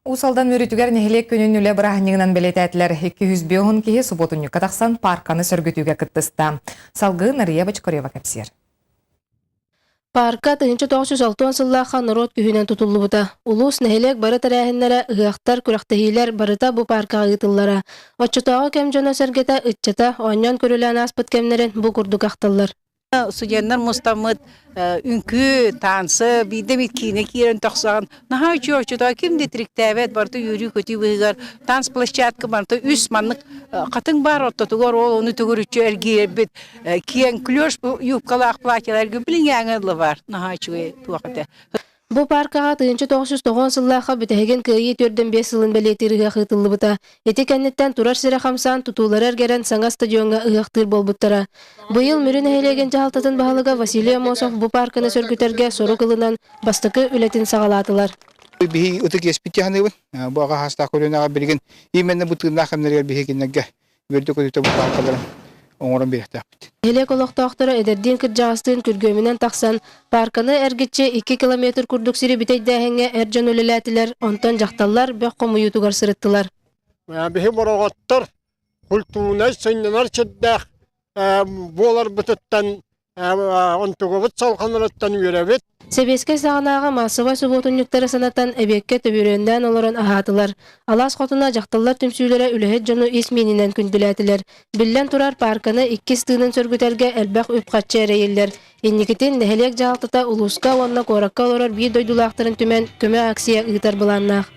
Уус Алдан Мүрүтүгэр нэһилиэк күнүн үлэ бырааһынньыгынан бэлиэтээтилэр. 250 киһи субуотунньукка тахсан паарканы сөргүтүүгэ кыттыста. Салгыы Нария Бочкарева кэпсиэр. Паарка 1960 сыллаахха норуот күүһүнэн тутуллубута. Улуус, нэһилиэк бары тэрээһиннэрэ, ыһыахтар, күрэхтэһиилэр барыта бу пааркаҕа ыытыллара. Оччотооҕу кэм дьоно-сэргэтэ, ыччата оонньоон-көрүлээн ааспыт кэмнэрин бу курдук ахталлар. Студеннар мустаммыт үҥкүү, танцы, биирдэ эмит киинэ киирэн тахсаҕын. Наһаа үчүгэй оччотоо ким да тириктээбэт, барыта үөрүү-көтүү быыһыгар танцплощадка барыта үс маннык хатыҥ баар ортотугар ол ону төгүрүччү эргийэрбит киэҥ клеш юбкалаах платьеларга билиҥээҥи ыла баар. Наһаа үчүгэй туох этэ. Бу пааркаҕа 1990 сыллаахха бүтэһигин Кыайыы 45 сылын бэлиэтиир ыһыах ыытыллыбыта. Ити кэнниттэн турар сирэ хамсаан, тутуулара эргэрэн саҥа стадиоҥҥа ыһыахтыыр буолбуттара. Быйыл Мүрү нэһилиэгин дьаһалтатын баһылыга Василий Аммосов бу паарканы сөргүтэргэ сорук ылынан, бастакы үлэтин саҕалаатылар. Биһиги ытык иэспит дьаһаныыбын. Бу аҕа саастаах көлүөнэҕэ билигин именно бу тыыннаах кэмнэригэр биһиги кинилэргэ үөрдэ көтүтэ бу пааркаларын оҥорон биэриэхтээхпит. Нэһилиэк олохтоохторо эдэрдиин кырдьаҕастыын күргүөмүнэн тахсан, паарканы эргиччи 2 километр курдук сири бүтэйдээһиҥҥэ эр дьон үлэлээтилэр, онтон дьахталлар бөх хомуйуутугар сырыттылар. Биһи бороҕоттор культурнай сынньанар сирдээх буоларбытыттан онтугубут салҕанарыттан үөрэбит. Сэбиэскэй саҕанааҕы маассабай субуотунньуктары санатан, эбиэккэ төбүрүөннээн олорон аһаатылар. Алаас хотуна дьахталлар түмсүүлэрэ үлэһит дьону ис миининэн күндүлээтилэр. Биллэн турар, паарканы иккис тыынын сөргүтэргэ элбэх үп-харчы эрэйиллэр. Инникитин нэһилиэк дьаһалтата улууска уонна куоракка олорор биир дойдулаахтарын түмэн көмө акция ыытар былааннаах.